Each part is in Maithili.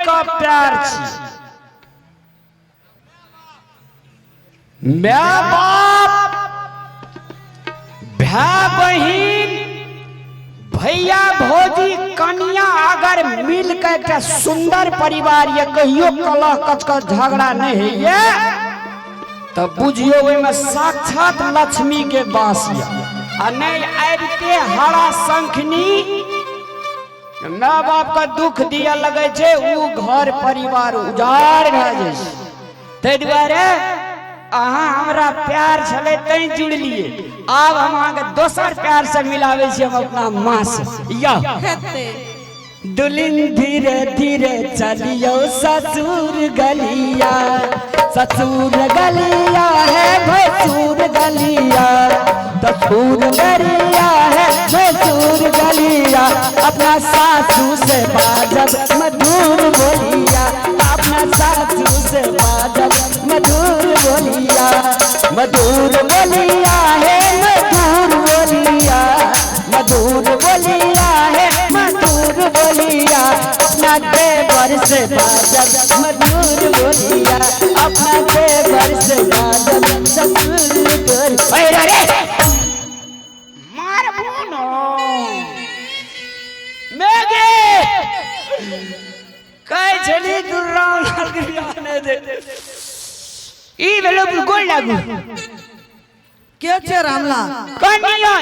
के प्यार छी। My बाप, भाय बहिन, भैया भौजी, कनिया अगर मिल के एकटा सुंदर परिवार ये, कहियो कलह कचकच झगड़ा नहीं होइए, तऽ बुझियौ ओहिमे साक्षात लक्ष्मी के वास ये। आ नहीं आबिते हरा शंखनी माय बाप के दुख दिया लगे छै, उ घर परिवार उजाड़ भए जाइ छै। ताहि दुआरे अहाँ हमरा प्यार छलै तैं जुड़लियै, आब हम अहाँके दोसर प्यार से मिलाबै छी हम अपना माँ से। यह हेतै। दुल्हन धीरे धीरे चलियो ससुर गलिया, ससुर गलिया है भैंसुर गलिया, ससुर गलिया है भैंसुर गलिया, अपना सासू से बाजब मधुर बोलिया, अपना सासू से बाजब मधुर बोलिया, मधुर बोलिया है मधुर बोलिया, मधुर बोलिया है मधुर बोलिया, अपना देवर से बाजब मधुर बोलिया, अपना देवर से बाजब ससुर बोल। अरे रे मारबू न मेगे कहै छली दुर्राम लाल के बियाह नहि दे। ई भेलो गोल लागू। के छै रामलाल? कनिया,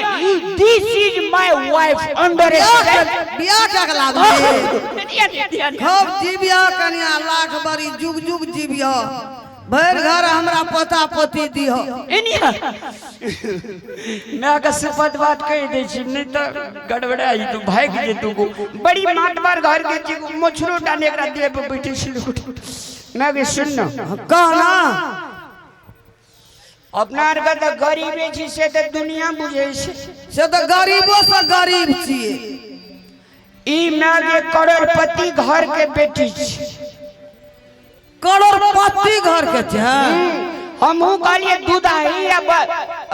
this is my wife, understand? बियाह कए के लाबली? खूब जीबियह कनिया, लाख बरी जुग जुग जीबियह, भरि घर हमरा पोता पोती दिह। माय के सुपत बात कहि दै छी, नहि तऽ गड़बड़ा जेतौ, भागि जेतौ गो। बड़ी मातबर घर के छी, मोछरो टा ने एकरा देह पर बैठे छी। माय के सुन न। कह ना। अपना आरके तऽ गरीबे छी से तऽ दुनिया बुझै छै। से तऽ गरीबो से गरीब छियै। ई माय के करोड़पति घर के बेटी छी। करोड़पति घर के छै? हमहूँ कहलियै दूधाही आ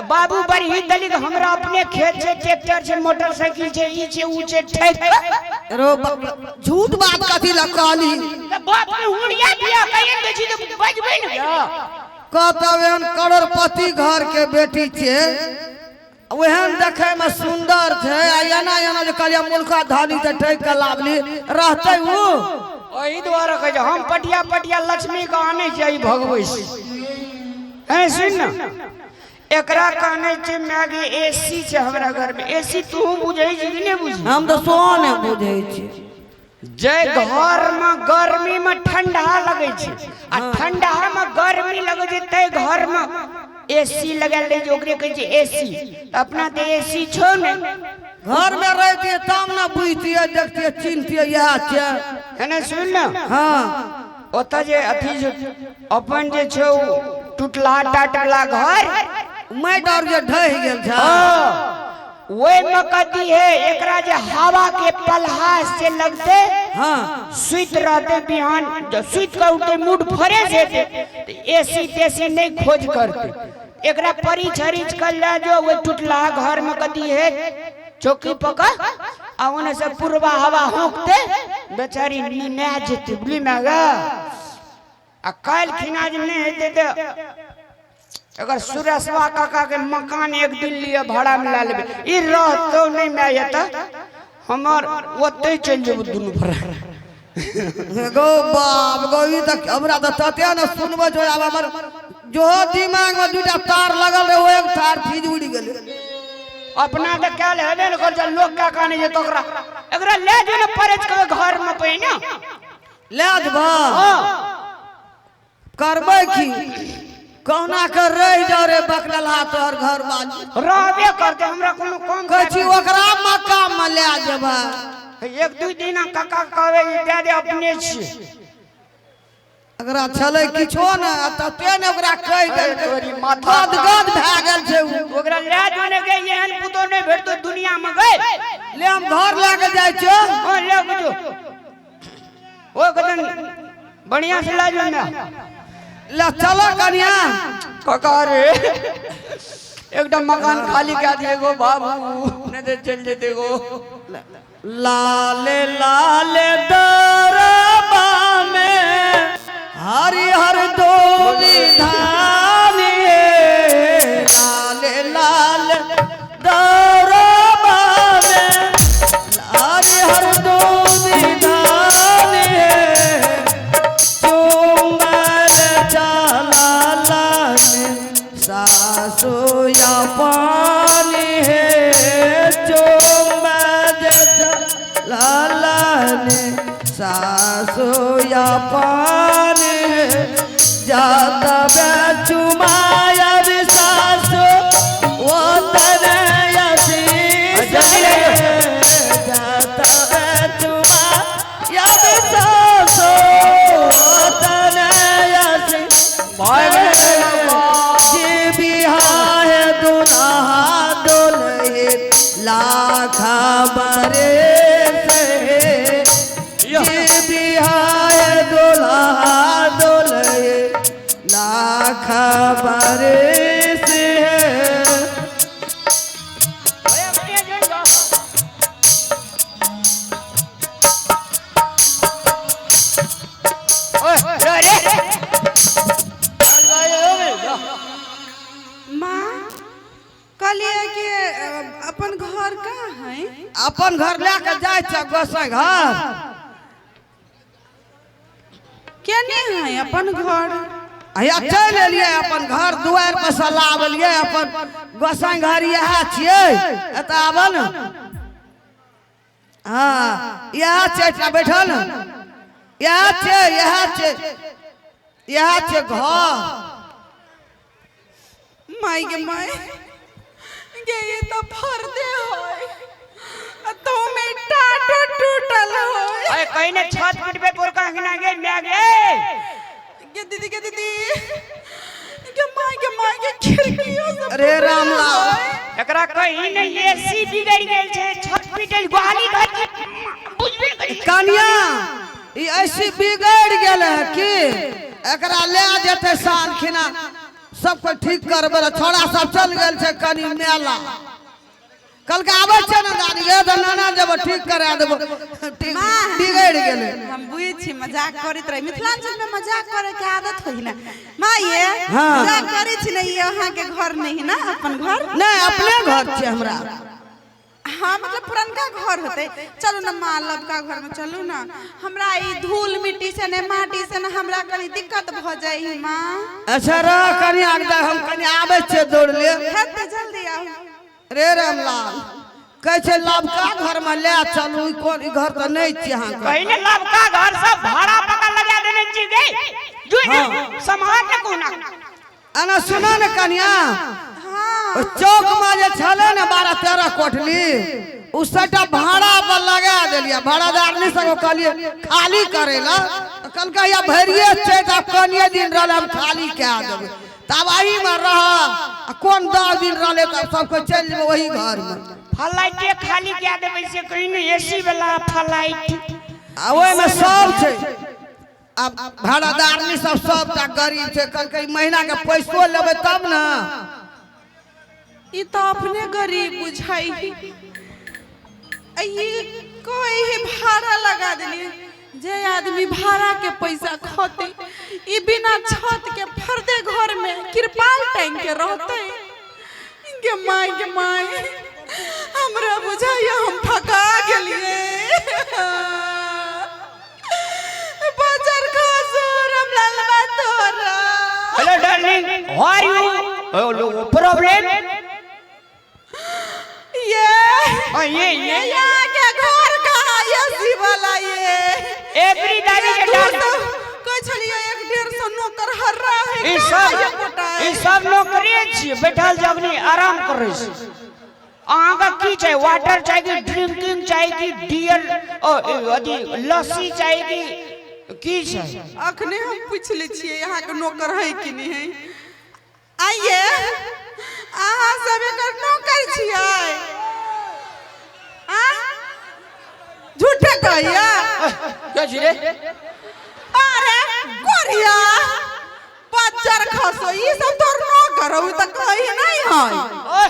बाबू बरही दलिक, हमरा अपने खेत छै, ट्रैक्टर छै, मोटरसाइकिल छै, ई छै ऊ छै, ठकि कऽ। रो झूठ बात कथी लए कहली? तऽ बाप के हुड़िया बियाह कहिए दै छी तऽ बजबै ने। कहतब एहन करोड़पति घर के बेटी छै, ओहन देखे में सुंदर छै, आ एना एना जे कहलियै मुल्का धनी तऽ ठकि के लाबली, रहतै ऊ? ओहि दुआरे कहै छै हम पटिया पटिया लक्ष्मी के आनै छियै, ई भगबै छै। हैं सुन न, एकरा कहने छै माय एसी छै हमरा घर में। एसी तू बुझै छी कि नहि बुझै? हम तऽ सोहो नहि बुझै छी। जे घर में गर्मी में ठंडा लगै छै आ ठंडा में गर्मी लगै छै, तै घर में एसी लगायल रहै छै, ओकरे कहै छै एसी। तऽ अपना तऽ एसी छौ ने। घर में रहितियै तब ने बुझतियै, देखतियै, चिन्हतियै, इएह छै। है ने सुन न। हाँ। ओतऽ जे अथी जे अपन जे छै ओ टुटला टाटला घर माटि आओर जे ढहि गेल छै, ओहिमे कथी है, एकरा जे हवा के पलहास से लगते, सुति रहते, बिहान जब सुति कऽ उठते मूड फ्रेश हेतै, तऽ एसी तेसी नहि खोज करते। एकरा परिछ हरिछ कऽ लए जो ओहि टुटला घर में, कथी है चौकी पकड़ आ ओने से पूर्वा हवा होंकते बेचारी निना जेतै। बुझली माय गे? आ काल्हि खिना जे नहि हेतै तऽ अगर सुरेशवा काका के मकान एक दिन लिए भाड़ा में लए लेबै। ई रहतौ नहि माय, तऽ हमर ओतहि चलि जेबौ दुनू भरा। गो बाप गो, ई तऽ हमरा तऽ तते ने सुनबै छौ, आब हमर जो दिमाग में दूटा तार लगल रहे, ओ एक तार फीज उड़ि गेलै। अपना तऽ कयल हेबे ने कर, लोक क्या कहने जे तोकरा एकरा ले जो ने परेच के घर में पहिने। ले जेबह? हाँ। करबै की, कहुना के रहि जाओ रे बकलहा तोहर घर वाली। रहबे करते, हमरा कोनो काम कहै छी ओकरा मकान में ले जेबह? एक दू दिन काका कहबै जे दए दे, अपने छियै। एकरा छलै किछो ने, आ तते ने ओकरा कहि देलकै, तोरी माथा गदगद भए गेल छै उ। ओकरा लए जो ने गे, एहन पुतोह नहि भेटतौ दुनिया में गए। ले, हम घर लए के जाइ छियौ। हाँ, ले के जो, ओ कदन बढ़िया से ला जो ना। ले चलो कनिया। काका रे, एकदम मकान खाली कए दिए गो बाबू, नहीं तो चल जेते गो। लाल लाल दरबान अपन जातबे चुमायब सासु ओ तने आशीष जल्दी ले जातबे चुमायब सासु ओ तने आशीष जी बिहार दुल्हा दुल्हे लाख बरे से जी बिहार दुल्हा दुल्हे लाख बरे से। माँ कहलिए कि अपन घर कहाँ है? अपन घर लए के जाइ छ गोसाई घर। केने है अपन घर? हैया चलि एलियै अपन घर दुआरि पर से लाबलियै अपन गोसाई घर इएह छियै, एतऽ आबऽ ने। हाँ इएह छै, एहिठाम बैठल ने, इएह छै, इएह छै, इएह छै घर। माय गे माय गे, ये तो फर्दे होय आ तो में टाटो टूटल होय। अरे कहीं ने छत पिटबे पोरका अंगना गे म्या गे। गे दीदी, गे दीदी, गे माय गे माय गे, खिड़कियों सब अरे टूटल रामलाल। होय। एकरा कहीं ने एसी बिगड़ गेल छै, छत पिटल ग्वाली घर के बुझबे करी। कनिया ई ऐसी बिगड़ गेल है कि एकरा ले जेतै साँझ खिना सब कोई ठीक करबै लए। छोड़ा सब चल गेल छै कनी मेला, कलका आबै छै ने दादी गे, तऽ नाना जेबो ठीक करा देबो। ठीक माँ, बिगड़ गेलै। हम बुझै छी मजाक करैत रही, मिथिलांचल में मजाक करे के आदत होई ना माँ। ये हाँ। मजाक करै छी ना, ये अहाँ के घर नहीं ना अपन घर? नहीं अपने घर छै हमरा। हाँ मतलब पुरनका घर होते। चलू ना माँ, लबका घर में चलू ना, हमरा ई धूल मिट्टी से ने माटी से ने हमरा कनी दिक्कत भ जाई माँ। अच्छा रह कनी आगे, हम कनी आबै छियै दौड़ ले। हेतै जल्दी आउ। रे रामलाल कहै छै लबका घर में ले चलू, ई कोन ई घर तऽ नहि छियै अहाँके। कहीं ने लबका घर सब भाड़ा पका लगा देने छी गे, जो ने समाज ने कोना। एना सुनो ने कनिया, हाँ ओहि चौक में जे छलै ने 12-13 कोठली, उ सबटा भाड़ा पर लगा देलियै। भाड़ादारनी सबके कहलियै खाली करै लए, तऽ कहलकै या भरिये छै तऽ आब कनिये दिन रहलै हम खाली कए देबै, तब एहिमे रह आ कोन 10 दिन रहलै तब सबके चलि जेबै ओही घरमे। फ्लाइटे खाली कए देबै से कहीं ने एसी वाला फ्लाइट। आ ओहिमे सब छै। आब भाड़ादारनी सब सबटा गरीब छै, कहलकै ई महीना के पैसो लेबै तब ने। ई तो अपने गरीब बुझाई ई कोई ही भाड़ा लगा देली, जे आदमी भाड़ा के पैसा खोते ई बिना छत के फर्दे घर में कृपाल टांग के रहते। गे माय गे माय, हमरा बुझाइया हम ठका गेलिए। बजर खसुर हम ललबा तोरा। Hello darling, how are you? Problem ये हाँ, ये ये यहाँ के घर कहाँ ये वाला ये एवरी दादी के दूर डाल तो कहै छलियै 150 नौकर हर्रा है, ई कहाँ सब ये गोटा है? ई सब नौकरे छियै, बैठल जगनी आराम करै छी। अहाँके की चाही? वाटर चाही कि ड्रिंकिंग चाही कि डियर अथी लस्सी चाही कि की चाही? अखने हम पूछि लै छियै यहाँ के नौकर है कि नहीं है। आइए अहाँ सब एकर नौकर छियै? आ झूठे कहिया? क्या छी रे? अरे कोरिया बच्चर खसो ई सब तोर नौकर हो त कही नहीं है। ओह,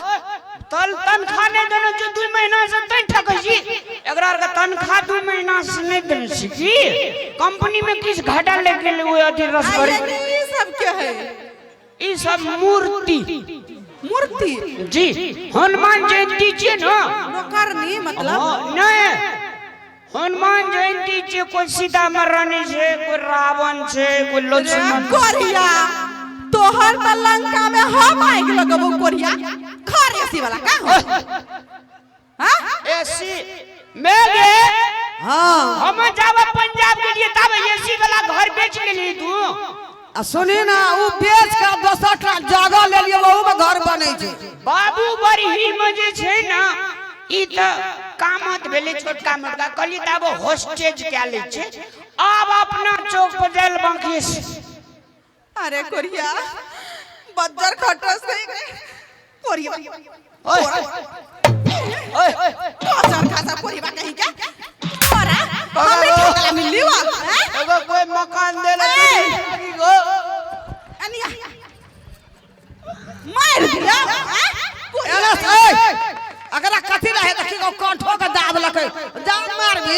तल तनखा नहीं देने छी 2 महीना से तैं ठकै छी। एकरा आर के तनखा 2 महीना से नहीं देने छी की कंपनी में किछ घाटा लागि गेलै ओहि अथी रसभरी। आइए ई सब के है? ई सब मूर्ति। मूर्ति जी हनुमान जयंती छियै ने। नौकरनी मतलब? नहीं हनुमान जयंती छियै, कोई सीता महारानी छै, कोई रावण छै, कोई लक्ष्मण। कोरिया तोहर त लंका में हम आगि लगबो कोरिया घर एसी वाला का हो? हाँ एसी में गे। हाँ। हम जाब पंजाब के लिए तब एसी वाला घर बेच लेली तू। आ सुनी ना, उ बेच के दोसर टा जगह ले लियो, ओहू में घर बनै छै। बाबू बरही में जे छै ना, ई त कामत भेलै छोटका मोटका। कहली त आब होस्टेज कए लै छै, आब अपना चौक पर जायल बाकी छै। अरे कोरिया बज्जर खटस गई कोरिया। ओए ओए, बज्जर खासा कोरिया कहीं क्या तोरा हमें ठोकला मिली वा हैं? एगो कोई मकान देला ए! गो। अनिया मार दिया हैं? कोरिया। एना ए, एकरा कथी रहे देखी गो, कंठो के दाब लकै जान मार भी।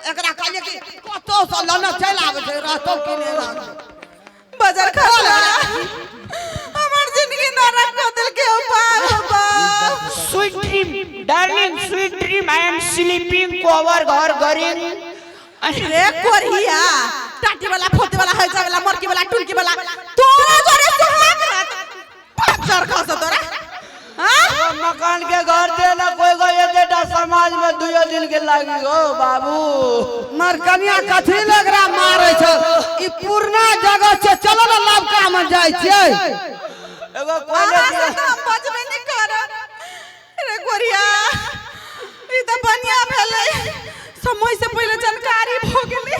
एकरा कहलिए कि कतौ से लने चलि आबै छै, रहतौ कि नहि रहतौ। बजर खासा हमर जिंदगी नरक कर देल के बाप बाप। Sweet dream darling, sweet dream, I am sleeping cover घर गरिंग। रे कोरिया, टाटी वाला, फोते वाला, हलचा वाला, मरकी वाला, टुनकी वाला, तोरा जोरे सुहाग रात बजर खासा तोरा हां। मकान के घर देला कोई गो एतेटा समाज में दुयो दिन के लागी गो बाबू। मरकनिया कथी लगरा मारै छै, ई पुरना जगह छै, चलो ने लवका में जाइ छियै। एगो कोई अहाँ से तो हम बचबे नहीं करब। रे कोरिया, ई तो बढ़िया भेलै, समय से पहिले जानकारी भ गेलै।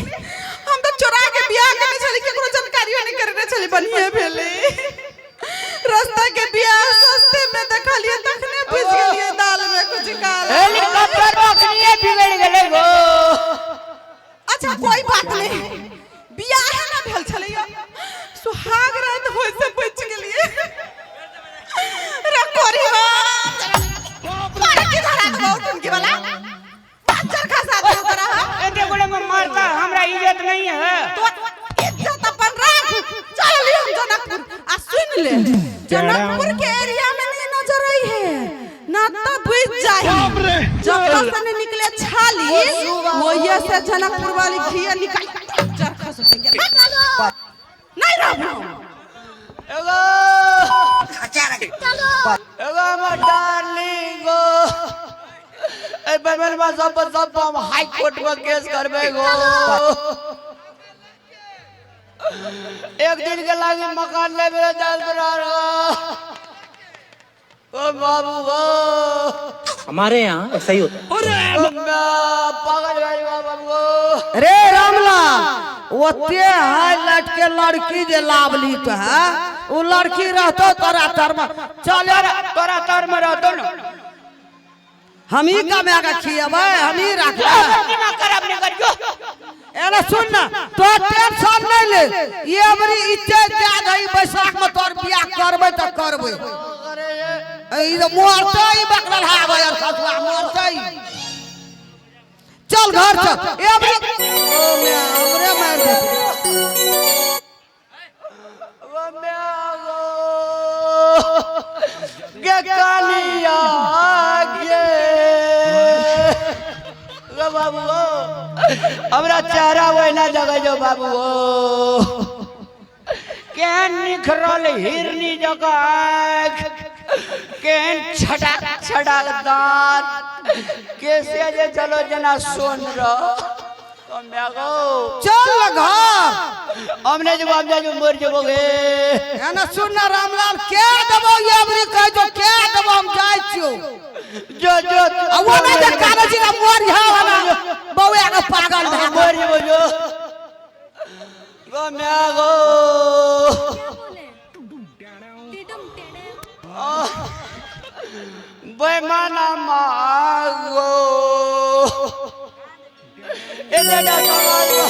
हम तो चोरा के बियाह करने छली, केकरो जानकारियो नहीं करने छली। बढ़िया भेलै, रास्ता के बियाह सस्ते में देखलिए तखने बुझ गेलिए दाल में कुछ काला। हेलीकॉप्टर अखनिए बिगड़ गेलै गो। अच्छा कोई बात नहीं, बियाह ना भेल छलैया, सुहाग रात होय से बच गेलिए। रे कोरिया, मारे की धरा देबौ टुनकी वाला, बच्चर खसा देबौ तोरा। एते गोड़े में मारता, हमरा इज्जत नहीं है। तो इज्जत अपन राख, चल ली हम जनकपुर। आ सुन ले, जनकपुर के एरिया में नहीं नजर आई है ना तो बुझ जाही। जब तक से नहीं निकले छाली, वो ये से जनकपुर वाली घिया निकाल बच्चर खस गया नहीं रहबो। एगो एगो हमर डार्लिंग गो, ए बेमन में सब सब हम हाई कोर्ट में केस करबे गो। एक दिन के लागी मकान ले मेरे जाल पर ओ बाबू गो। हमारे यहाँ ऐसा ही होता है। ओ मैं पागल भइल बा बाबू गो। रे रामला, ओते हाई लट के लड़की जे लावली तो है, उ लड़की रहतो तोरा तर में। चल तोरा तर में रहतो ना, हम ही कमा के खियेबै, हम ही राखबै। दिमाग खराब नहीं करियो। एना सुन ना, तो टेंशन नहीं ले, ये अबरी इच्छा जा दही बैसाख में तोर बियाह करबै त करबै। ई तो मरतै बकरल हावे यार खसुआ मरतै। चल घर चल। ए अबरी ओ मैं हमरे मार दे। ओ मैं गो गे कालिया गे गो बाबू गो, हमरा चेहरा वहिना जगह जो बाबू गो। केहन निखरल हिरनी जगह, केहन छटाक छटाक दांत, कैसे जे चलो जना सोन रहो। तो मैं गो चल घर। हमने जब हम जाजू मर जबो गे। एना सुन ना रामलाल, के देबो ये अबरी कह जो के देबो, हम जाइ छियो। जो जो आ वो नहीं जे काने छी ना मोर यहाँ वाला बौआ के पागल भए गेल। मर जबो जो गो मैं गो बेमाना मागो। एतेटा समाज में